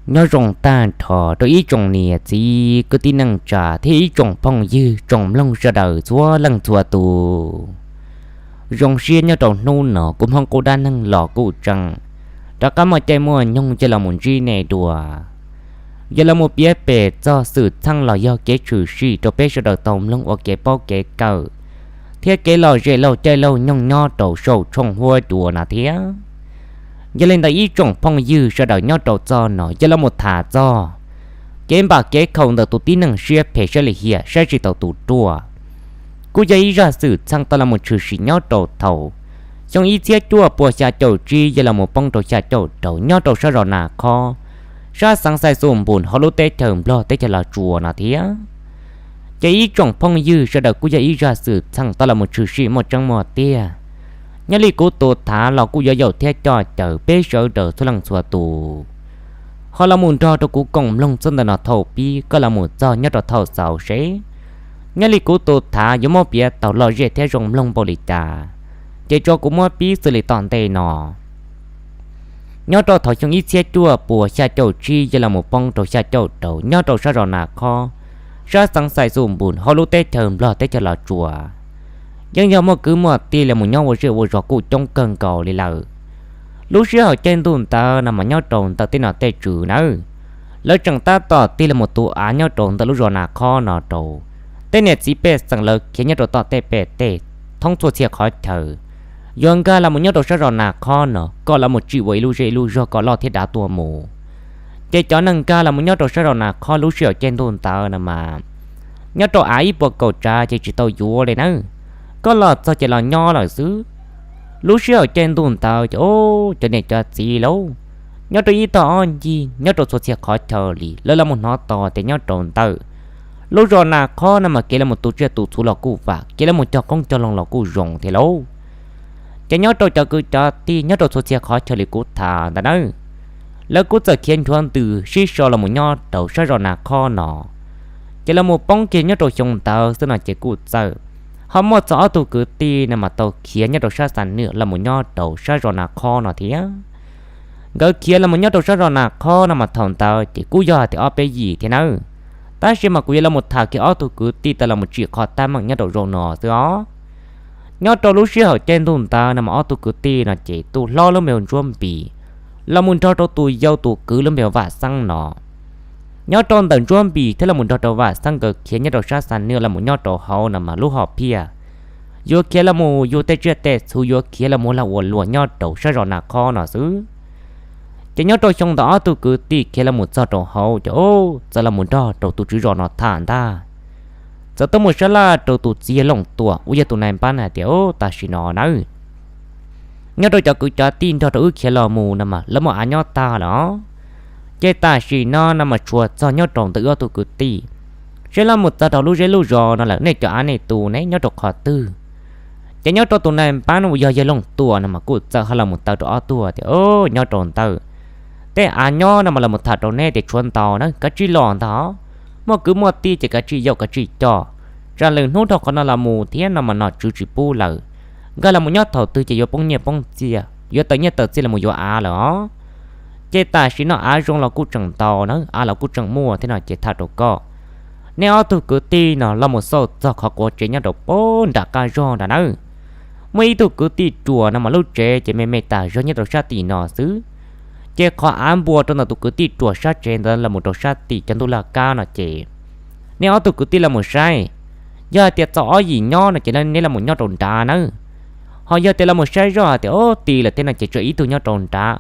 Nyob zoo tag nrho rau ib tsoom niam txiv kwv tij neej tsa thiab ib tsoom phooj ywg tsoom mloog sawv daws txhua leej txhua tus. Zoo siab nyob rau hnub no kuv Hmoob Qub dab neeg los kuj tseem rov qab muaj caij muaj nyoog yog los mus ntsib nej dua, yog los mus piav pem txog xwm txheej los yog kev tshwm sim rau peb sawv daws tau mloog ua kev paub kev kawm thiab kev lom zem laug caij laug nyoog nyob rau saum tshooj huab cua no thiab. Yog li ntawd ib tsoom phooj ywg sawv daws nyob rau txoj no yog los mus tham txog kev npam kev khaum ntawm tus tib neeg siab phem siab lim hiam saib tsis taus tus ruaj. Kuj yog ib zaj xwm txheej tau los mus tshwm sim nyob rau thaum xyoo ib txhiab cuaj puas xya caum tsib yog los mus poob rau xya caum rau nyob rau sab zos Nas Khob, sab xeev Xais Xus Npus hauv lub teb chaws Nplog teb chaws Los Tsuas no thiab. Ces ib tsoom phooj ywg sawv daws kuj yog ib zaj xwm txheej tau los mus tshwm sim muaj tseeb muaj tiag. Nyob li kuv tus thav los kuj yuav yaum thiab coj caw peb sawv daws txhua leej txhua tus ho los mus nrog rau kuv koom mloog txog ntawm no thaum pib kom los mus txog nyob rau thaum xaus seb nyob li kuv tus thav yuav muab piav tau lom zem thiab zoo mloog npaum li cas. Ces tso kuv muab pib xws li tom ntej no. Nyob rau thaum xyoo ib txhiab cuaj puas xya caum tsib yog los mus poob rau xya caum rau nyob rau sab zos Nas Khob, sab xeev Xais Xus Npus hauv lub teb chaws Nplog teb chaws Los Tsuas, yeej yog muaj kwv muaj tij los mus nyob ua zej ua zos kuj coob kawg nkaus li lawm. Lub sij hawm caij ntuj ntawd no mas nyob rau ntawm tej nom tej tswv nawb, lawv tseem tab tom tig los mus tu av nyob rau ntawm lub zos Nas Khob no rau tej niam txiv pej xeem lawv khiav nyob rau tom tej pej tej thoob txhua txhia qhov chaw, yuav nkag los mus nyob rau sab zos Nas Khob no kom los mus tsim ua ib lub zej ib lub zog kom loj thiab dav tuaj mus. Ces cov neeg nkag los mus nyob rau sab zos Nas Khob lub sij hawm caij ntuj ntawd no mas, nyob rau av ib puas kaum tsav ces tsis tau yuav li nawb, koj los txog ces los nyob lawm xwb. Lub sij hawm caij ntuj ntawd ces o, cov niam cov txiv lauj, nyob rau ib tog ob ncig nyob rau txhua txhia qhov chaw li lawv los mus hnov tos tias nyob rau ntawm lub zos Nas Khob no mas kev los mus tu tsiaj tu txhuv los kuj vam, kev los mus cog qoob cog loo los kuj zoo thiab lauj. Ces nyob rau cov kwv cov tij nyob rau txhua txhia qhov chaw li kuv tham ntawd nawb, lawv kuj txawm khiav nchuav ntws sib sau los mus nyob rau sab zos Nas Khob no. Ces los mus poob kiag nyob rau xyoo ntawd xwb no ces kuj txawm ho muaj txog ob tug kwv tij no mas tau khiav nyob rau sab Xas Nwj los mus nyob rau sab zos Nas Khob no thiab. Nkawd khiav los mus nyob rau sab zos Nas Khob no mas thaum ntawd ces kuj yog hais tias ob peb yim thiab nawb, tab sis mas kuv yuav los mus tham kiag ob tug kwv tij tau los mus tsim qhov teeb meem nyob rau zaum no xwb os. Nyob rau lub sij hawm caij ntuj ntawd no mas ob tug kwv tij no ces tus hlob lub npe hu Ntsuab Npis los mus nrog rau tus yau tus kwv lub npe hu Vam Xeeb no. Nyob rau ntawm Ntsuab Npis thiab los mus nrog rau Vam Xeeb nkawd khiav nyob rau sab Xas Nwj los mus nyob rau hauv no mas lub hom phiaj yuav khiav los mus yug tej tsiaj tej txhu, yuav khiav los mus lag ua luam nyob rau sab zos Nas Khob no xwb. Ces nyob rau xyoo ntawd ob tug kwv tij khiav los mus txog rau hauv ces txawm los mus nrog rau tus tswv zos no tham ntag. Txawm tuaj mus sab laj rau tus txiv yawg Looj Tuam uas yog tus nais npab hais tias, Tam sim no nawb, nyob rau cov kwv cov tij nrog rau wb khiav los mus no mas lawv muaj av nyob tag lawm os. Ces tam sim no no mas tshuav txog nyob rau ntawm wb ob tug kwv tij, seb los mus txog rau lub zej lub zos no lawm nej cov av nej tus ne nyob rau qhov twg? Ces nyob rau tus nais npab no uas yog yawg Looj Tuam no mas kuj txawm ho los mus taw rau ob tug tias, Nyob rau ntawm tej av nyob no mas los mus tham rau neb tias tshuav ntau na, kav tsij los ntag. Muaj kwv muaj tij ces kav tsij yaum kav tsij coj. Tsam lwm hnub dhau qhov no los mus thiab no mas nom tswv tsis pub lawm, nkag los mus nyob thaum twg ces yuav poob nyiaj poob txiaj, yuav tawm nyiaj tawm txiaj los mus yuav av lawm os. Ces tam sim no av zoo los kuj tseem ntau na, av los kuj tseem muaj thiab no ces tham rau koj, nej ob tug kwv tij no los mus xauj txog qhov quav tsev nyob rau pem nram qab zog nrad nawb. Muaj ib tug kwv tij ruam no mas lub tsev ces me me tas zog nyob rau sab tim no xwb. Ces qhov av npua rau ntawm tus kwv tij ruam sab tsev ntawd los mus rau sab tim cov ntug laj kab no ces, nej ob tug kwv tij los mus saib, yog hais tias txaus ob yim nyob no ces neb los mus nyob rau nrad nawb. Ho yog tias los mus saib zoj hais tias o, ti lawm thiab no ces tso ib tug nyob rau nrad,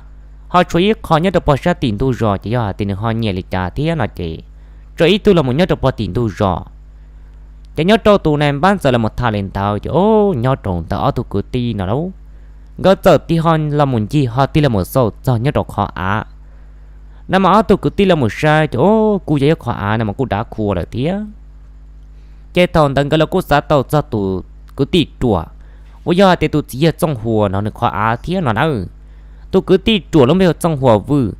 ho tshuav ib qho nyob rau pem sab tim ntug zos ces yog hais tias nws ho nyiam li cas thiab no ces tso ib tug los mus nyob rau pem tim ntug zos. Ces nyob rau tus nais npab txawm los mus tham li ntawd ces o, nyob rau ntawm ob tug kwv tij no lauj, nkawd txawm tig ho los mus ncig ho tig los mus xauj txog nyob rau qhov av no mas ob tug kwv tij los mus saib ces o, kuj yog ib qhov av no mas kuj dav khua lawm thiab. Ces thaum ntawd nkawd los kuj xav tau txog tus kwv tij ruam uas yog hais tias tus txiv yawg Txooj Huas no nws qhov av thiab no nawb. Tus kwv tij ruam lub npe hu Txooj Huas Vwj,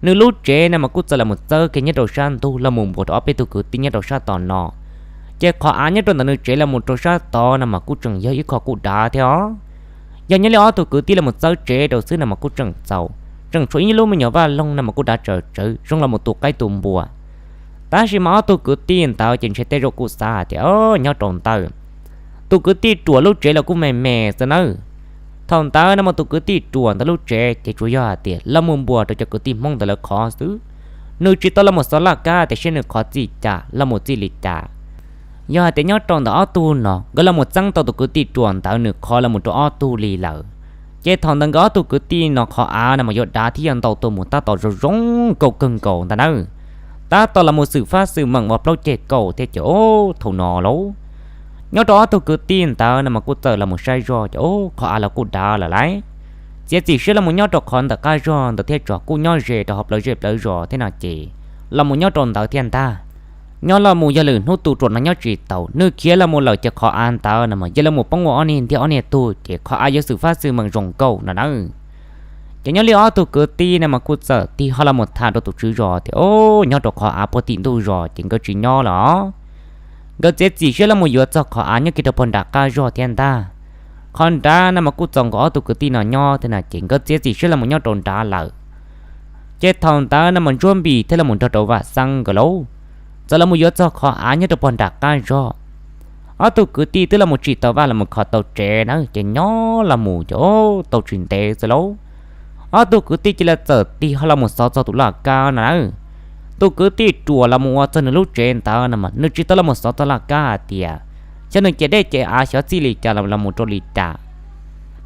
nws lub tsev no mas kuj txawm los mus txawb kiag nyob rau sab ntug los mus npuas rau ob peb tug kwv tij nyob rau sab tom no. Ces qhov av nyob rau ntawm nws tsev los mus rau sab tod no mas kuj tseem yog ib qho kuj dav thiab os. Yog nyob li ob tug kwv tij los mus txawb tsev rau xwb no mas kuj tseem txaus, tseem tshuav ib lub me nyuam vaj loog no mas kuj dav tsawv tsawv zoo los mus tu qaib tu npua. Tab sis mas ob tug kwv tij ntawd ces ntshe tej zaum kuj xav hais tias, o, nyob rau ntawd tus kwv tij ruam lub tsev los kuj me me xwb nawb. Thaum ntawd no mas tus kwv tij ruam ntawd lub tsev ces tsuas yog hais tias los mus npuas rau cov kwv tij Hmoob ntawd lawv qhov xwb. Nws tsis tau los mus xov laj kab tiam sis nws qhov txij cas los mus txij li cas. Yog hais tias nyob rau ntawm ob tug no nkawd los mus txeeb tau tus kwv tij ruam ntawd nws qhov los mus rau ob tug li lawm, ces thaum ntawd nkawd ob tug kwv tij no qhov av no mas yuav dav thiab yuav ntau tuaj mus tab tom zoo zoo nkauj kawg nkaus ntag nawb. Tab tom los mus xwm fab xwm meem ua plaub ceg kaum thiab ces, o, thaum no lauj, nyob rau ob tug kwv tij ntawd no mas kuj txawm los mus saib zoj ces, o, qhov av los kuj dav lawm lauj. Txiav txim siab los mus nyob rau qhov ntawm qab zog ntawd thiab tso kuj nyob ze rau hauv plawv zej plawv zos thiab no ces los mus nyob rau ntawd thiab ntag. Nyob los mus yog lwm hnub tus ruam no nyob tsis taus nws khiav los mus lawm ces qhov av ntawd no mas yog los mus poob ua ob niag ntiag ob niag tug ces qhov av yuav xwm fab xwm meem zoo nkauj no nawb. Ces nyob li ob tug kwv tij no mas kuj txawm tig ho los mus tham rau tus tswv zos tias, o, nyob rau qhov av puag tim ntuj zos ces nkawd tsis nyob lawm. Nkawd txiav txim siab los mus yuav txog qhov av nyob kiag rau puag nram qab zog thiab ntag. Qhov nrad no mas kuj txaus nkawd ob tug kwv tij no nyob thiab no ces nkawd txiav txim siab los mus nyob rau nrad lawm. Ces thaum ntawd no mas Ntsuab Npis thiab los mus nrog rau Vam Xeeb nkawd lauj, txawm los mus yuav txog qhov av nyob rau puag nram qab zog. Ob tug kwv tij twb los mus tsim tau vaj los mus kho tau tsev na ces nyob los mus ces tau tsis ntev xwb lauj, ob tug kwv tij cia li txawm tig ho los mus xov txog tus laj kab no na. Tus kwv tij ruam los mus ua txog nws lub tsev ntawd no mas nws tsis tau los mus xov txog laj kab hais tias xyov nws ces dej ces av xyov txij li cas los mus rau li cas.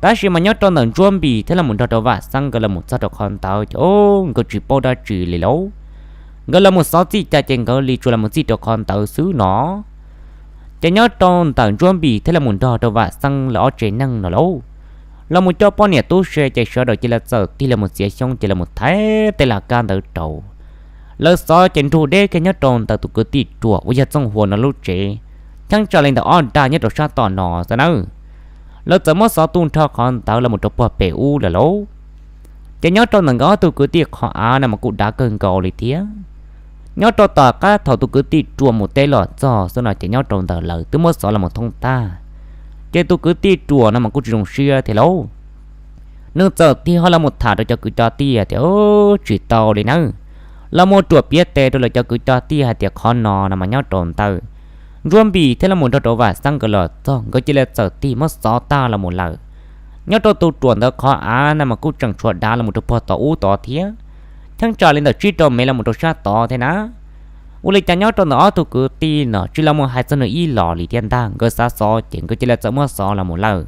Tab sis mas nyob rau ntawm Ntsuab Npis thiab los mus nrog rau Vam Xeeb nkawd los mus txog rau qhov ntawd ces, o, nkawd tsis paub dab tsi li lauj. Nkawd los mus xov txij cas ces nkawd li tsuas los mus txij rau qhov ntawd xwb no. Ces nyob rau ntawm Ntsuab Npis thiab los mus nrog rau Vam Xeeb lawv ob tsev neeg no lauj, los mus coj poj niam tub se ces sawv daws cia li txawm tig los mus txiav xyoob ces los mus thaiv tej laj kab ntawd rau. Lawv xov ces nrug deb kiag nyob rau ntawm tus kwv tij ruam uas yog Txooj Huas no lub tsev, cheeb tsam li ntawm ob dag nyob rau sab tom no xwb nawb. Lawv txawm muab xov tu nrho qhov ntawd los mus rau puag pem ub lawm lauj. Ces nyob rau ntawm nkawd ob tug kwv tij qhov av no mas kuj dav kawg nkaus li thiab. Nyob rau tom qab thaum tus kwv tij ruam mus teb los txog xwb no ces nyob rau ntawm lawv twb muab xov los mus thoob tag. Ces tus kwv tij ruam no mas kuj tsis zoo siab thiab lauj. Nws txawm tig ho los mus tham rau cov kwv cov tij hais tias, tsis tau li nawb. Los mus ruam piav tes rau lawv cov kwv cov tij hais tias qhov no no mas nyob rau ntawm Ntsuab Npis thiab los mus nrog rau Vam Xeeb nkawd los txog nkawd cia li txawm tig muab xov tag los mus lawm. Nyob rau tus ruam ntawd qhov av no mas kuj tseem tshuav dav los mus rau puag tom ub tod thiab, cheeb tsam li ntawm tsib rau mev los mus rau sab tod thiab na. Ua li cas nyob rau ntawm ob tug kwv tij no tsis los mus hais txog nws ib los li thiab ntag, nkawd xav xov ces nkawd cia li txawm muab xov los mus lawm.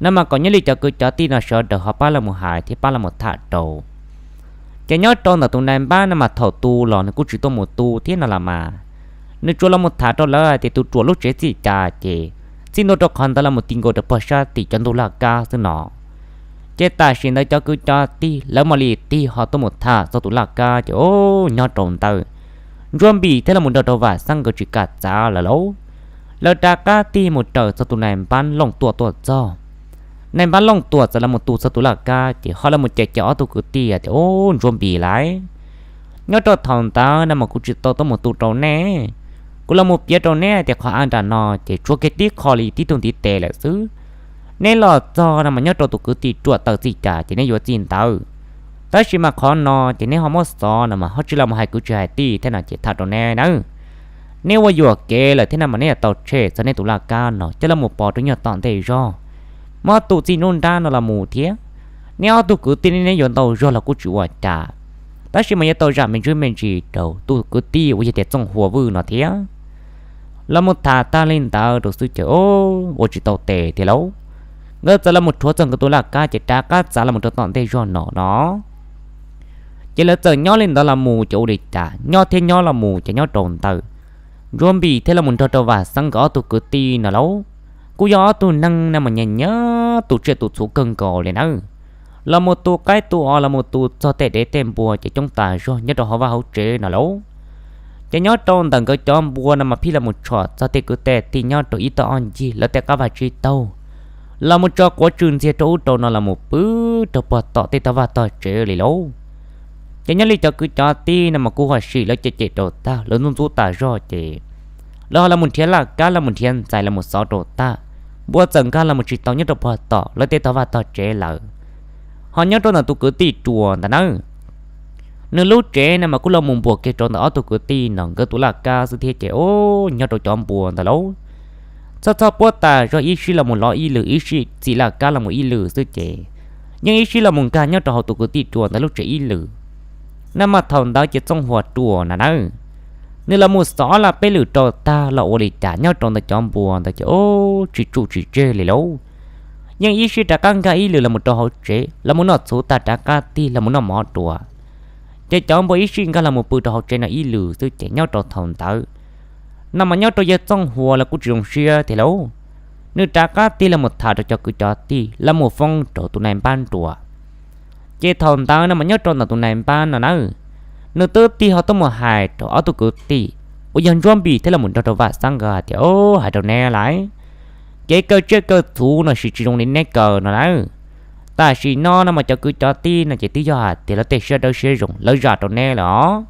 No mas kom nyob li cov kwv cov tij no sawv daws ho pab los mus hais thiab pab los mus tham rau. Ces nyob rau ntawm tus nais npab no mas thaum tu los nws kuj tsis tuaj mus tu thiab no los mas, nws tsuas los mus tham rau lawv hais tias tus ruam lub tsev txij cas ces txij ntua rau qhov ntawd los mus ti nkaus rau puag sab tim cov ntug laj kab xwb no. Ces tam sim ntawd cov kwv cov tij lawv mam li tig ho tuaj mus tham txog tus laj kab ces, o, nyob rau ntawm Ntsuab Npis thiab los mus nrog rau Vam Xeeb nkawd tsis kam txav lawm lauj. Lawv rov qab tig mus raws txog tus nais npab Looj Tuam tuaj txog. Nais npab Looj Tuam txawm los mus tu txog tus laj kab ces ho los mus cem cem ob tug kwv tij hais tias, o, Ntsuab Npis lauj, nyob rau thaum ntawd no mas kuv tsis tau tuaj mus tu rau neb. Kuv los mus piav rau neb hais tias qhov av nram no ces tshuav kiag tib qho li tib tug ntiv tes lawm xwb. Neb los txog no mas nyob rau tus kwv tij ruam tawm txij cas ces neb yuav txij ntawd. Tab sis mas qhov no ces neb ho muab xov no mas ho tsis los mus hais kwv tsis hais tij thiab no ces tham rau neb nawb. Neb ua yuam kev lawm thiab no mas neb yuav tau tshem txog neb tus laj kab no coj los mus pov rau nyuag tom ntej zog, muab tu txij nruab nrab no los mus thiab. Neb ob tug kwv tij neb yuav ntau zog los kuj tsis ua cas, tab sis mas yuav tau zam me ntsis me ntsis rau tus kwv tij uas yog tias Txooj Huas Vwj no thiab. Los mus tham tag li ntawd rau xwb ces ua tsis tau tes thiab lauj. Nkawd txawm los mus rhuav txog nkawd tus laj kab ces rov qab txav los mus rau tom ntej zog no no. Ces lawv txawm nyob li ntawd los mus ces ua li cas nyob thiab nyob los mus ces nyob rau ntawm Ntsuab Npis thiab los mus nrog rau Vam Xeeb nkawd ob tug kwv tij no lauj, kuj yog ob tug neeg no mas nyiam nyiam tu tsiaj tu txhuv kawg nkaus li nawb. Los mus tu qaib tu os los mus tu txog tej dev tej npua ces coob tas zog nyob rau hauv vaj hauv tsev no lauj. Ces nyob rau ntawm nkawd cov npua no mas phij los mus tshom txog tej kwv tej tij nyob rau ib tog ob ncig lawv tej qab vaj tsib taug, los mus tso quav tsw ntxiag rau ub rau no los mus pw rau puag tom tej tog vaj tog tsev li lauj. Ces nyob li cov kwv cov tij no mas kuj huam sim lawv cem cem rau tag lawv ntxub ntxub tas zog ces lawv ho los mus nrhiav laj kab los mus nrhiav ntxais los mus xov rau tag, npua txawm nkag los mus tsis tau nyob rau puag tom lawv tej tog vaj tog tsev lawm. Ho nyob rau ntawm tus kwv tij ruas ntawd nawb, nws lub tsev no mas kuj los mus npuas kiag rau ntawm ob tug kwv tij no nkawd tus laj kab xwb thiab ces, o, nyob rau cov npua ntawd lauj, txhob txhob puab tas zog ib sij los mus lov ib lwm, ib sij txim laj kab los mus ib lwm xwb ces yeej ib sij los mus nkag nyob rau hauv tus kwv tij ruas ntawd lub tsev ib lwm. No mas thaum ntawd ces Txooj Huas ruas na nawb, nws los mus xov ob laj peb lwm rau tag los ua li cas nyob rau ntawm cov npua ntawd ces, o, tsis tsuj tsis tseg li lauj. Yeej ib sij rov qab nkag ib lwm los mus rau hauv tsev los mus noj txhuv tag rov qab tig los mus noj mov dua. Ces cov npua ib sij nkag los mus pw rau hauv tsev no ib lwm xwb ces nyob rau thaum ntawd no mas nyob rau yawg Txooj Huas los kuj tsis zoo siab thiab lauj. Nws rov qab tig los mus tham rau cov kwv cov tij los mus foob rau tus nais npab nruas. Ces thaum ntawd no mas nyob rau ntawm tus nais npab no nawb, nws twb tig ho tuaj mus hais rau ob tug kwv tij uas yog Ntsuab Npis thiab los mus nrog rau Vam Xab nkawd hais tias, o, hais rau neb lawm, kev kaw tsiaj kaw txhuv no sis tsis zoo li neb kaw no nawb. Tam sim no no mas cov kwv cov tij no ces twb yog hais tias lawv tej siab dawb siab zoo lawv zam rau neb lawm os.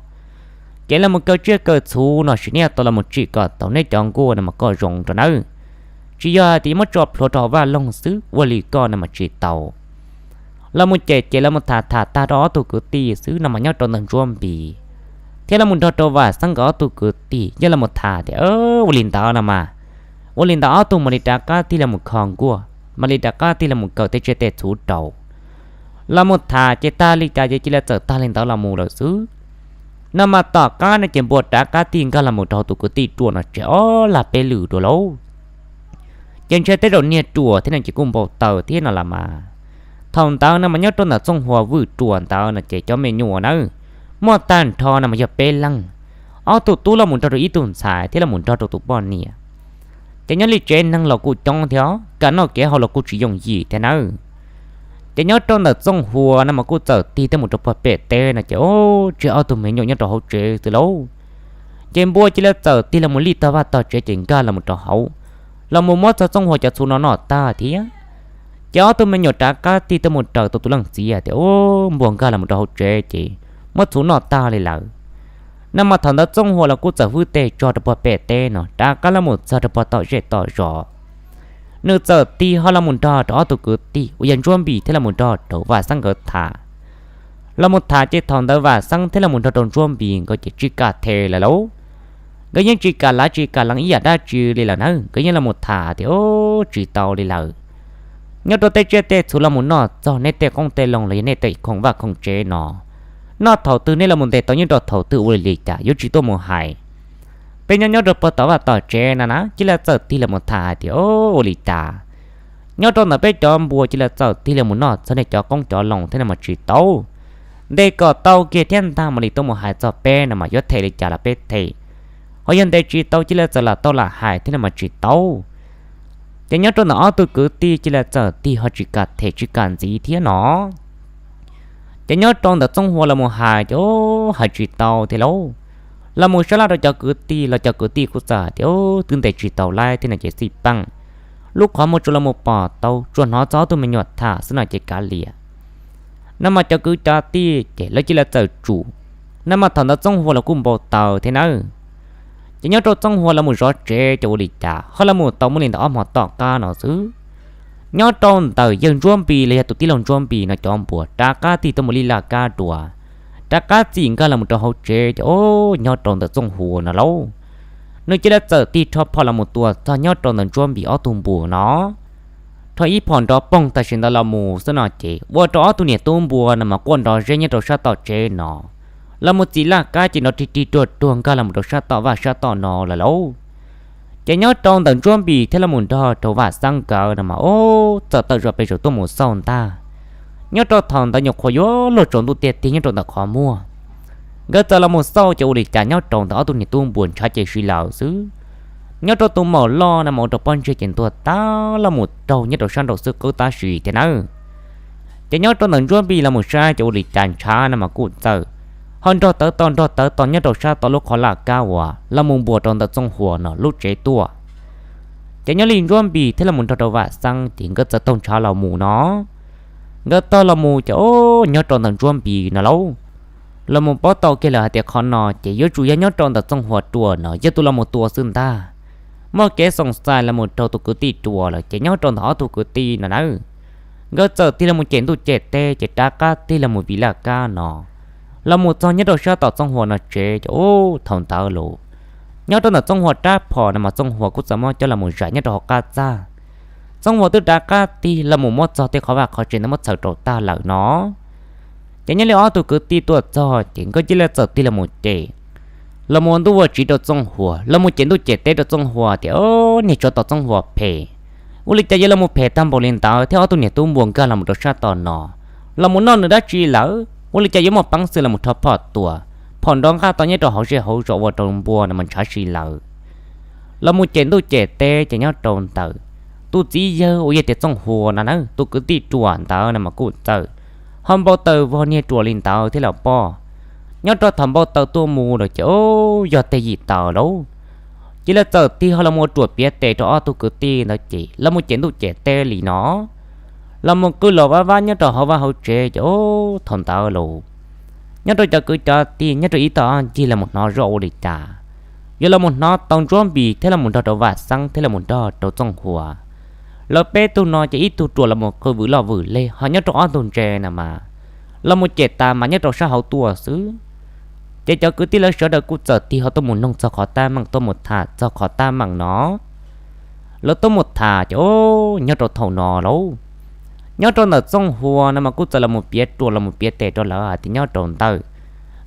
Kev los mus kaw tsiaj kaw txhuv no sis neb yuav tau los mus tsim kom tau neb cov nkuaj no mas kom zoo rau nawb. Tsis yog hais tias muab tso plhuav rau hauv vaj loog xwb ua li koj no mas tsis tau. Los mus cem cem los mus tham tham tag rau ob tug kwv tij xwb no mas nyob rau ntawm Ntsuab Npis thiab los mus nrog rau Vam Xab nkawd ob tug kwv tij yog los mus tham tias, ua li ntawd no mas, ua li ntawd ob tug mam li rov qab tig los mus kho nkuaj, mam li rov qab tig los mus kaw tej tsiaj tej txhuv rau. Los mus tham ces tag li cas ces cia li txawm tag li ntawd los mus lawm xwb. No mas tom qab no ces npua rov qab tig nkag los mus rau hauv tus kwv tij ruas no tsev ob laj peb lwm dua lauj. Ces ntshai tej zaum niag ruas thiab no ces kuj npau taws thiab no los mas. Thaum ntawd no mas nyob rau ntawm Txooj Huas vwm ruas ntawd no ces cov me nyuam nawb, muaj tag nrho no mas yog peb leeg, ob tug tub los mus nrog rau ib tug ntxhais thiab los mus nrog rau tus poj niam. Ces nyob li tsev neeg los kuj coob thiab, kam noj kev haus los kuj tsis yooj yim thiab nawb. Ces nyob rau ntawm Txooj Huas no mas kuj txawm tig tuaj mus rau puag pem teb no ces, o, tseg ob tug me nyuam nyob rau hauv tsev xwb lauj. Ces npua cia li txawm tig los mus lij tog vaj tog tsev ces nkag los mus rau hauv, los mus muab txog Txooj Huas cov txhuv no noj tag thiab. Ces ob tug me nyuam rov qab tig tuaj mus raws tau tus leej txiv tias, o, npua nkag los mus rau hauv tsev ces muab txhuv noj tag li lawm. No mas thaum ntawd Txooj Huas los kuj txawm hwb tes tso rau puag pem teb no rov qab los mus txog rau puag tom zej tom zos. Nws txawm tig ho los mus nrog rau ob tug kwv tij uas yog Ntsuab Npis thiab los mus nrog rau Vam Xab nkawd tham. Los mus tham ces thaum ntawd Vam Xab thiab los mus nrog rau Ntsuab Npis nkawd ces tsis kam them lawm lauj. Nkawd yeej tsis kam lav tsis kam lees ib yam dab tsi li lawm na, nkawd yeej los mus tham tias, o, tsis tau li lawm. Nyob rau tej tsiaj tej txhuv los mus noj txog neb tej qoob tej loo los yog nej tej khoom vaj khoom tsev no, noj thaum twg nej los mus ntes tau nyob rau thaum twg ua li li cas yuav tsis tuaj mus hais. Peb nyob nyob rau puag tom vaj tom tsev no na cia li txawm tig los mus tham hais tias, o, ua li cas nyob rau ntawm peb cov npua cia li txawm tig los mus noj txog nej cov qoob cov loo thiab no mas tsis tau. Ntes kom tau kiag thiab ntag mam li tuaj mus hais txog peb no mas yuav them li cas los peb them. Ho yog ntes tsis tau cia li txawm lam tau lam hais thiab no mas tsis tau. Ces nyob rau ntawm ob tug kwv tij cia li txawm tig ho tsis kam them tsis kam ntxiv thiab no. Ces nyob rau ntawm Txooj Huas los mus hais ces, o, hais tsis tau thiab lauj. Los mus sab laj rau cov kwv tij los cov kwv tij kuj txawm hais tias, o, twb ntes tsis tau laib thiab no ces xij peej. Lub qhov muag tsuas los mus pom tau tsuas hnov txog ob tug me nyuam tham xwb no ces kav liam. No mas cov kwv cov tij ces lawv cia li txawm tsum. No mas thaum ntawd Txooj Huas los kuj npau taws thiab nawb. Ces nyob rau Txooj Huas los mus zov tsev ces ua li cas ho los mus tau muaj li ntawm ob hmo tom qab no xwb, nyob rau ntawm yawg Ntsuab Npis los yog tus tij laug Ntsuab Npis no cov npua rov qab tig tuaj mus lij laj kab dua, rov qab txim nkag los mus rau hauv tsev ces, o, nyob rau ntawm Txooj Huas no lauj, nws cia li txawm tig rho phom los mus tua txog nyob rau ntawm Ntsuab Npis ob tug npua no. Rho ib phom nrov poog tam sim ntawd los mus xwb no ces ua rau ob tug niam tub npua no mas quaj nrov zeb nyob rau sab tom tsev no, los mus txim laj kab ces nrov rig rig ruag ruag nkag los mus rau sab tom vaj sab tom no lawm lauj. Ces nyob rau ntawm Ntsuab Npis thiab los mus nrog rau Vam Xab nkawd no mas, o, txawm tawm zos pes zaum tuaj mus xauj ntag. Nyob rau thaum ntawd nyuam qhuav yuav luag tsaus ntuj tiag tiag nyob rau ntawm qhov muag. Nkawd txawm los mus xauj ces ua li cas nyob rau ntawm ob tug niam tub npua ntshav ces si lawm xwb. Nyob rau tus maum loj no mas ua rau pob ntseg ces ntuag tag los mus raug nyob rau sab nraum xwb qwb tab sis thiab nawb. Ces nyob rau ntawm Ntsuab Npis los mus saib ces ua li cas ntshav no mas kuj txawm ho nrog tawv to nrog tawv to nyob rau sab tom lub qhov laj kab uas los mus npuas rau ntawm Txooj Huas no lub tsev tuaj. Ces nyob li Ntsuab Npis thiab los mus nrog rau Vam Xab ces nkawd txawm taug ntshav los mus no. Nkawd taug los mus ces, o, nyob rau ntawm Ntsuab Npis no lauj, los mus paub tau kiag lawm hais tias qhov no ces yuav tsum yog nyob rau ntawm Txooj Huas ruas no yog tus los mus tua xwb ntag. Muaj kev xoom xais los mus rau tus kwv tij ruas lawm ces nyob rau ntawm ob tug kwv tij no nawb, Nkawd txawm tig los mus cem ntuj cem teb ces rov qab tig los mus vij laj kab no, los mus txog nyob rau sab tom Txooj Huas no tsev ces ub thaum ntawd los nyob rau ntawm Txooj Huas rab phom no mas Txooj Huas kuj txawm muab coj los mus zais nyob rau hauv qab txaj. Txooj Huas twb rov qab tig los mus muab txog tej qhov vaj qhov tsev ntawd muab txhaws rau tag lawm no. Ces nyob li ob tug kwv tij tuaj txog ces nkawd cia li txawm tig los mus cem, los mus ua ntuj ua tsiv rau Txooj Huas, los mus cem ntuj cem teb rau Txooj Huas tias, Niag tsov tom Txooj Huas phem, ua li cas yuav los mus phem tag npaum li ntawd thiab ob tug niam tub npua nkag los mus rau sab tom no, los mus noj nws dab tsi lawm, ua li cas yuav muaj peev xwm los mus rho phom tua, phom nrov nqaj to nyob rau hauv zej hauv zos ua rau npua no mas ntshav si lawm. Los mus cem ntuj cem teb ces nyob rau ntawm tus txiv yawg uas yog tias Txooj Huas no na, tus kwv tij ruam ntawd no mas kuj txawm ho npau taws vog niag ruam li ntawd thiab los poj. Nyob rau thaum npau taws tuaj mus lawm ces yog tej yim taws lauj, cia li txawm tig ho los mus ua ruam piav tes rau ob tug kwv tij ntawd ces los mus cem ntuj cem teb li no, los mus qw los vab vab nyob rau hauv vaj hauv tsev ces thaum ntawd los nyob rau cov kwv cov tij nyob rau ib tog ob ncig los mus hnov zoj ua li cas, yuav los mus hnov tau Ntsuab Npis thiab los mus nrog rau Vam Xeeb thiab los mus nrog rau Txooj Huas. Lawv peb tug no ces ib tug ruam los mus qw vwm loj vwm leg ho nyob rau ob tug ntse na mas los mus cem tas mas nyob rau sab hauv tuaj xwb. Ces cov kwv tij lawv sawv daws kuj txawm tig ho tuaj mus noog txog qhov tab meeg, tuaj mus tham txog qhov tab meeg no. Lawv tuaj mus tham ces nyob rau thaum no lauj, nyob rau ntawm Txooj Huas no mas kuj txawm los mus piav ruam los mus piav tes rau lawv hais tias nyob rau ntawm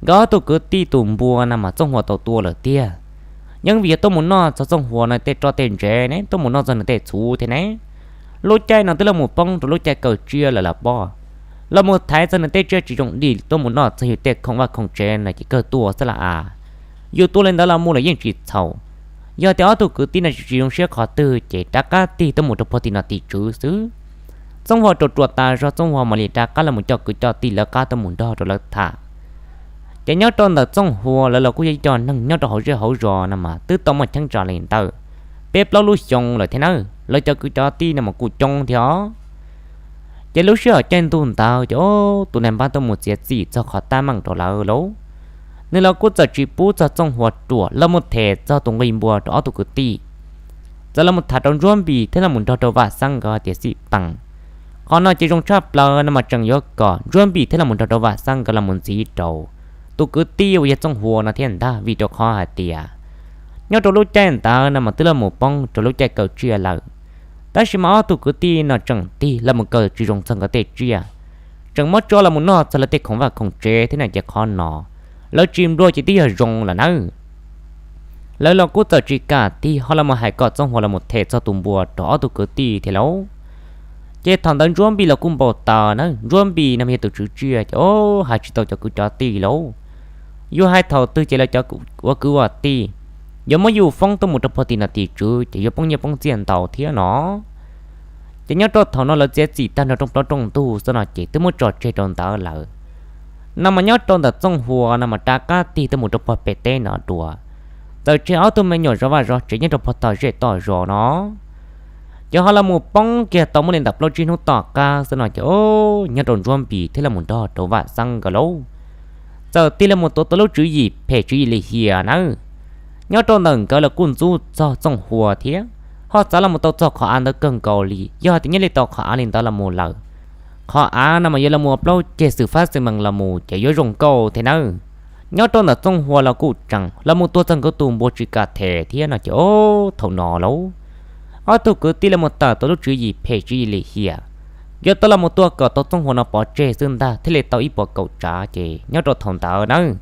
nkawd ob tug kwv tij tus npua no mas Txooj Huas tau tua lawm tiag. Yeej vim yog tuaj mus noj txog Txooj Huas no tej roj tej ntsev ne, tuaj mus noj txog nws tej txhuv thiab ne. Lub caij no twb los mus poob rau lub caij kaw tsiaj lawm los poj, los mus thaiv txog nws tej tsiaj tsis zoo dig, tuaj mus noj txog yus tej khoom vaj khoom tsev no ces kawg tuaj xwb las as. Yus tua li ntawd los mus los yeej tsis txhaum. Yog tias ob tug kwv tij no tsis zoo siab qhov twg ces rov qab tig tuaj mus rau puag tim nom tim tswv xwb. Txooj Huas ruam ruam tas zog, Txooj Huas mam li rov qab los mus coj kwv coj tij lawv qab tuaj mus nrog rau lawv tham. Ces nyob rau ntawm Txooj Huas lawv los kuj yog ib co neeg nyob rau hauv zej hauv zos no mas twb tau muaj cheeb tsam li ntawm peb plaub lub xyoo lawm thiab na, lawv cov kwv cov tij no mas kuj coob thiab os. Ces lub sij hawm caij ntuj ntawd ces tus nais npab tuaj mus txiav txim txog qhov tab meeg rau lawv lauj, nws los kuj txawm tsis pub txog Txooj Huas ruam los mus them txog tus nqi npua rau ob tug kwv tij. Txawm los mus tham rau Ntsuab Npis thiab los mus nrog rau Vam Xeeb nkawd hais tias xij peem, qhov no ces zoo tshaj plaws no mas tseem yuav kom Ntsuab Npis thiab los mus nrog rau Vam Xeeb nkawd los mus ntxiv rau tus kwv tij uas yog Txooj Huas no thiab ntag, vim rau qhov hais tias nyob rau lub caij ntawd no mas twb los mus poob rau lub caij kaw tsiaj lawm. Tab sis mas ob tug kwv tij no tseem tig los mus kaw tsis zoo txog nkawd tej tsiaj, tseem muab tso los mus noj txog lawv tej khoom vaj khoom tsev thiab no ces qhov no lawv tsis nplua ces twb yog zoo lawm nawb. Lawv los kuj txawm tsis kam tig ho los mus hais kom Txooj Huas los mus them txog tus npua rau ob tug kwv tij thiab lauj. Ces thaum ntawd Ntsuab Npis los kuj npau taws na, Ntsuab Npis no mas yog tus tswv tsiaj ces o, hais tsis tau cov kwv cov tij lauj. Yus hais thaum twg ces lawv cov ua kwv ua tij yuav muab yus foob tuaj mus rau puag tim nom tim tswv ces yuav poob nyiaj poob txiaj ntau thiab no. Ces nyob rau thaum no lawv txiav txim tag nrho rooj plaub rooj ntug xwb no ces twb muab tso tseg rau ntawd lawm. No mas nyob rau ntawm Txooj Huas no mas rov qab tig tuaj mus rau puag pem teb no dua, txawm tseg ob tug me nyuam zov vaj zov tsev nyob rau puag tom zej tom zos no. Ces ho los mus poob kiag tau muaj li ntawm plaub tsib hnub tom qab xwb no ces o, nyob rau Ntsuab Npis thiab los mus nrog rau Vam Xeeb nkawd lauj, txawm tig los mus tuav tau lub tswv yim phem tswv yim lim hiam nawb. Nyob rau ntawm nkawd los kuj ntxub txog Txooj Huas thiab, ho txav los mus tau txog qhov av ntawd kawg nkaus li. Yog hais tias nyob li tau qhov av li ntawd los mus lawm, qhov av no mas yuav los mus ua plaub ceg xwm fab xwm mees los mus ces yuav zoo nkauj thiab nawb. Nyob rau ntawm Txooj Huas los kuj tseem los mus tuag txog nkawd tus npua tsis kam them thiab no ces o, thaum no lauj, ob tug kwv tij los mus tawm tau lub tswv yim phem tswv yim lim hiam, yuav tau los mus tua kom tau Txooj Huas no pov tseg xwb ntag thiaj li tau ib puas kaum tsav. Ces nyob rau thaum ntawd nawb,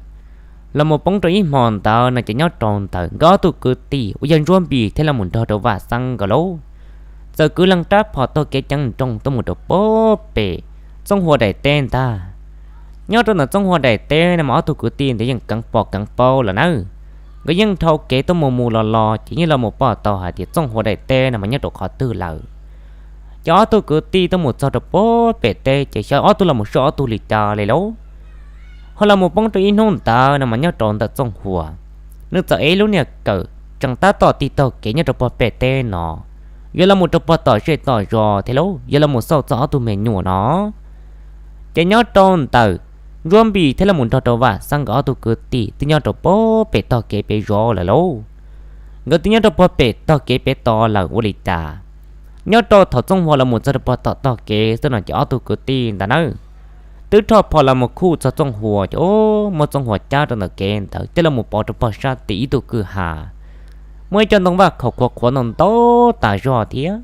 los mus poob rau ib hmo ntawd no ces nyob rau ntawm nkawd ob tug kwv tij uas yog Ntsuab Npis thiab los mus nrog rau Vam Xeeb nkawd lauj, txawm kwv leej rab phom taug kev ceev nrooj tuaj mus rau puag pem Txooj Huas daim teb ntag. Nyob rau ntawm Txooj Huas daim teb no mas ob tug kwv tij ntawd yeej keev pom keev paub lawm nawb. Nkawd yeej dhau kev tuaj mus mus los los ces yeej los mus pom tau hais tias Txooj Huas daim teb no mas nyob rau qhov twg lawm. Ces ob tug kwv tij tuaj mus txog rau puag pem teb ces xyov ob tug los mus soj ob tug li cas li lauj. Ho los mus poob rau ib hnub ntawd no mas nyob rau ntawm Txooj Huas, nws txawm ev lub niag kawm tseem tab tom tig taug kev nyob rau puag pem teb no, yuav los mus rau puag tom zej tom zos thiab lauj, yuav los mus xauj txog ob tug me nyuam no. Ces nyob rau ntawm Ntsuab Npis thiab los mus nrog rau Vam Xeeb nkawd ob tug kwv tij twb nyob rau puag pem tog kev pem zov lawm lauj. Nkawd twb nyob rau puag pem tog kev pem tod lawm ua li cas, Nyob rau thaum Txooj Huas los mus txog rau pog tom tog kev xwb no ces ob tug kwv tij ntawd nawb twb rho phom los mus khuj txog Txooj Huas ces ub muab Txooj Huas cab rau ntawm kev ntawd coj los mus pov rau pog sab tim ib tug kwj ha, muaj ib co ntoo vaj khaum qhuav qhuav ntau ntau tas zog thiab.